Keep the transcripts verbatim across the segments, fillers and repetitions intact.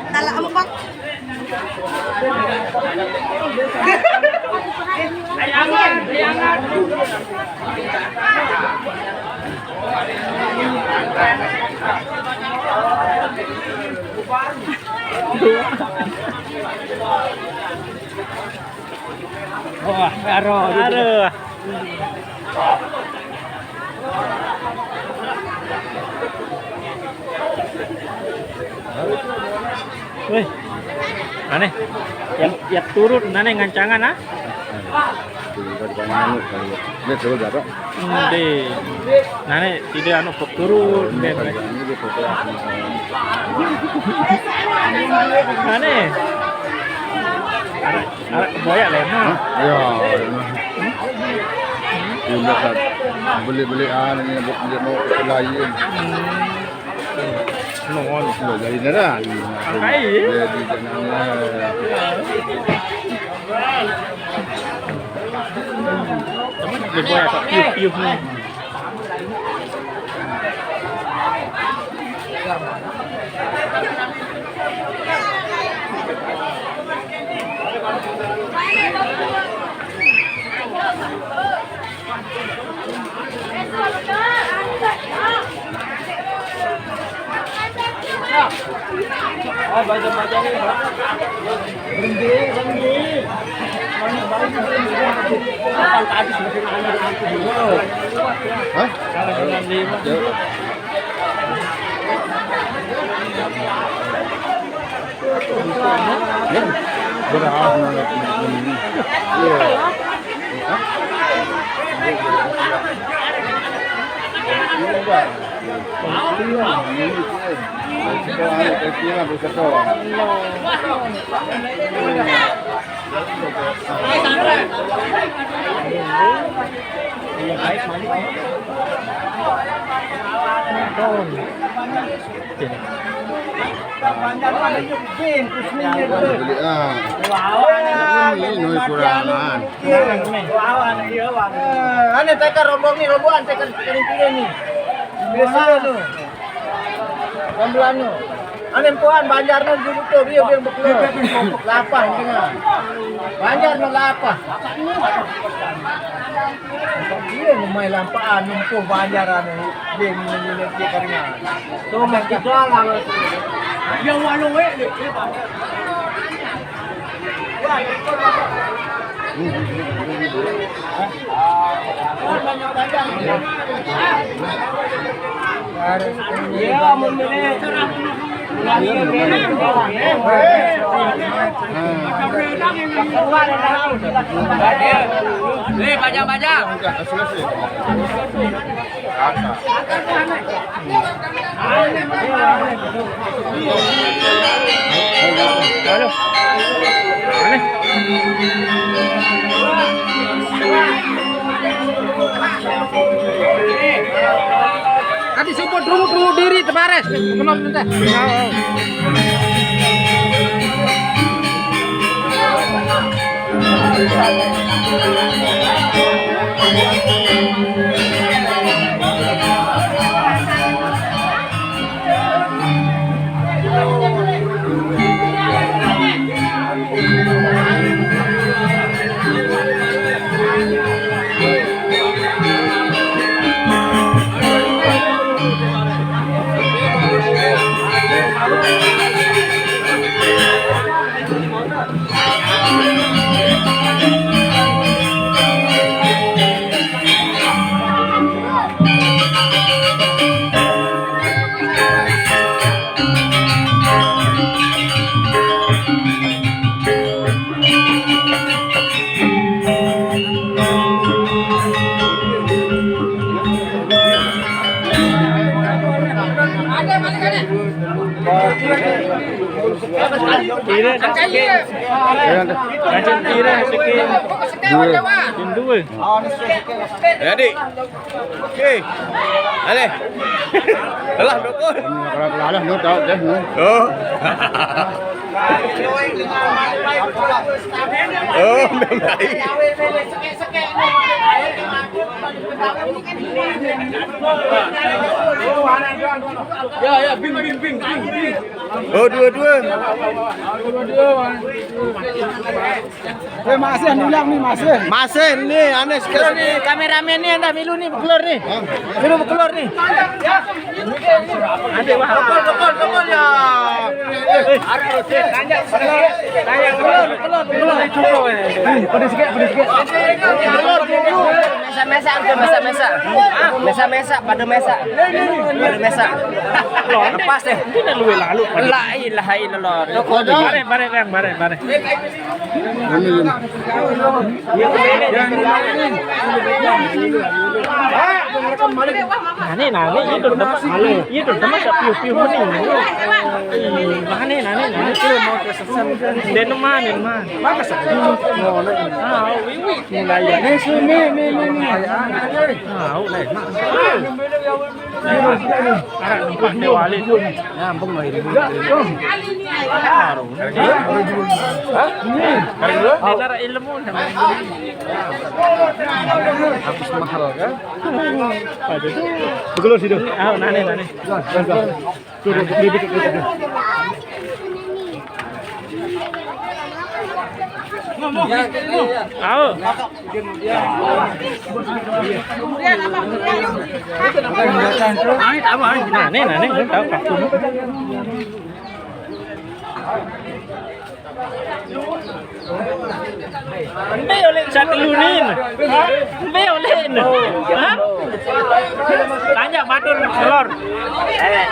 Tala mo, Pak. Wah, aduh. Aduh. Wih. Aneh. Yang, yang turun aneh ngancangan, ah. Ini coba berapa? Ende. Nane tidak anu pok turun, den. Nane. Arak, arak keboyak lah, nah. Hah? Ya, ya. Ini kan beli-beli anu ini buat dia mau ke lain. Nuhun. Sudah jadi dah. Angkai. Jadi jenangnya. Keboyak kok, piuh-piuh nih. Hah? Ya. Berapa? Iya. Hah? Beli, ah. Ini kurangan. Eh, ane tekan rombong ni, rombongan tekan kering-kering ni. Biasa tu. Gambelan tu. Ane empuan Banjar tu dulu tu, dia, dia berkeluar. Lapah tengah. Banjar tu lapah. Dia memai lampaan, empuh Banjar anu. Dia ni, ni, ni, dia keringan. Tu masih jual lah. Dia walau, eh, dia, dia. Nih, pajang-pajang. Halo. Aneh. Tadi support rungu-rungu diri tebares. Kenal teh. Tire sakit. Kancing tire sakit. Dua. Tim dua. Jadi. Oke. Ale. Telah dukun. Kalau telah, nu tahu deh, nu. Oh. Oh, memang. Ya, ya, bing, bing, bing, bing, bing. Oh, dua-dua. Dua-dua. Eh, masih ulang nih, masih. Masih nih, aneh sekali nih, kameramen nih, anda milu nih, bekelor nih. Milu bekelor nih. Ada, wah. Bekel, bekel, bekel, ya. Mesa-mesa, udah mesa-mesa. Mesa-mesa, pada mesa. Pada mesa. Lepas deh. La ilaha illallah. Bare, bare, Bang, bare, bare. Nane, nane, itu teman, itu teman tak piu-piu ni. Ih, mana nane, nane? Den mana, den mana? Ah, wi, wi. Mulai ya. Ni, ni, ni, ni, ni. Ah, oh, lai, mak. Arah empat dia balik. Nyambung lah ini. Baru. Hah? Ini. Dia arah ilmu. Habis mahal kan? Betul situ. Ah, nane, nane. Tuh, tuh, tuh. Tuh, tuh, tuh, tuh, tuh. Au. Nah, nih, nah, nih, lu tahu aku. Embe oleh satu lunin. Embe oleh. Hah? Tanya batur telur. Eh,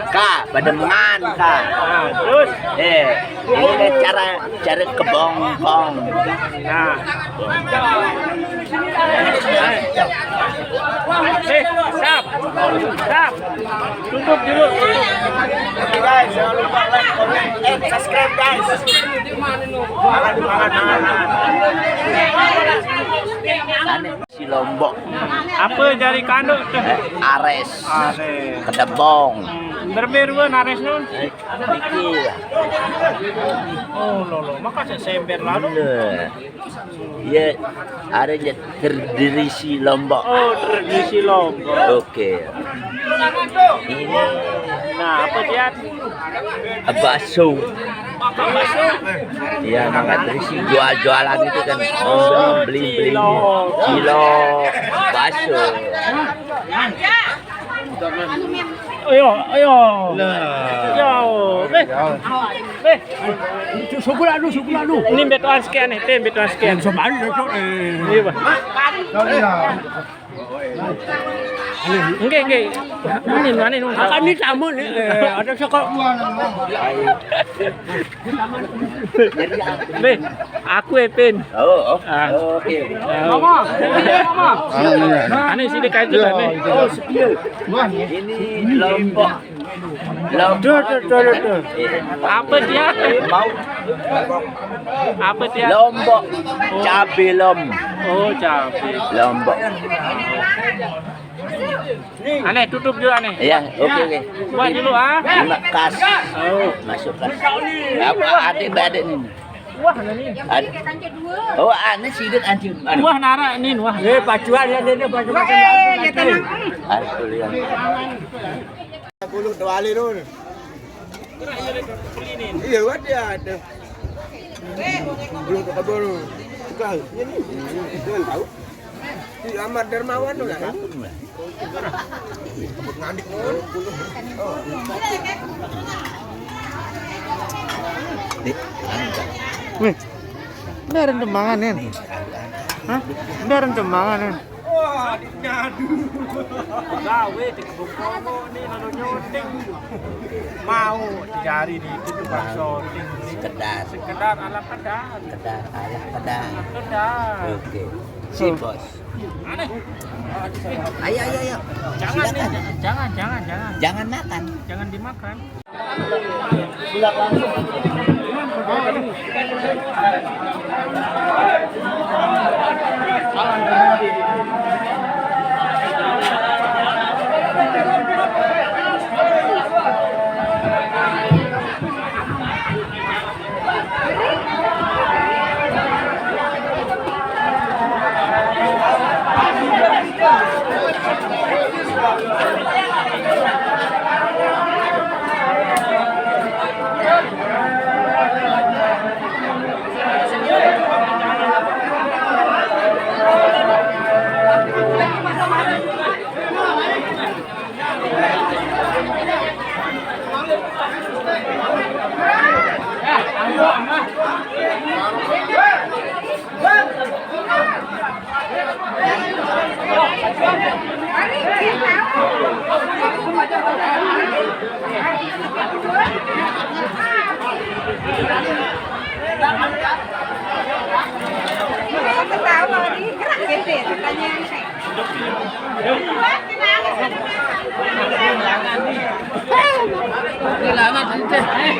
Kak, pada mangan, Kak. Nah, terus? Eh, ini kan cara, cara kebongkong. Nah. Eh, sap. Sap. Tutup dulu. Oke, guys, jangan lupa like, comment, and subscribe, guys. Mangan, mangan, mangan, mangan. Ane si Lombok. Apa jari kanduk tu? Eh, ares. Ares. Kedebong. Hmm, berbe dua ares nun. Eh, dikit lah. Oh, lolo, maka saya sember lalu. Nah. Ya, ada je tradisi Lombok. Oh, tradisi Lombok. Oke. Ini. Nah, apa dia? Bakso. Iya, maka tradisi jual-jualan itu kan. Oh, membeli, beli, beli. Cilok. Cilok, bakso. Ayo, ayo. Lah. Yo, eh. Eh. Suku lalu, suku lalu. Ini betuan sekian nih, tim betuan sekian. Sama aja, Cok, eh. Iya, Pak. Tahu ya. Enggak, enggak. Ini mana ini? Akan ini tamu nih, eh, ada sokok. Be, aku Epin. Oh, oh. Ah. Oke. Mama, mama. Anu sini kayak itu tadi. Oh, sepiye. Ini Lombok. Lombok. Tuh, tuh, tuh, tuh. Apa dia? Mau. Apa dia? Lombok. Oh. Cabe lom. Oh, cabe. Lombok. Aneh, tutup dulu, aneh. Iya, oke, oke. Buat dulu, ah. Terima kasih. Oh. Masuk kasih. Apa adik-adik ini? Wah, ini. Ad-, oh, aneh sidik anjing. Wah, nara ini, wah. Eh, pacuan ya, ini pacuan. Eh, ya tenang. Aku lihat. Puluh dua kali, Nur. Iya, buat dia ada. Belum ke kebun. Bukan. Ini. Jangan tahu. Di Ahmad Darmawan tuh, kan? Ngadik. Nih, ini ada tembangan, nih. Hah? Ini ada tembangan, nih. Wah, dinyadu. Gawe di kebun kono nih, lalu nyonting. Mau dicari di itu tuh, Pak, syuting. Sekedar. Sekedar ala kadar. Sekedar ala kadar. Kadar. Oke. Sip, Bos. Ayo, ayo, ayo. Jangan, silakan. Jangan, jangan, jangan. Jangan makan. Jangan dimakan.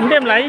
Ndem lai.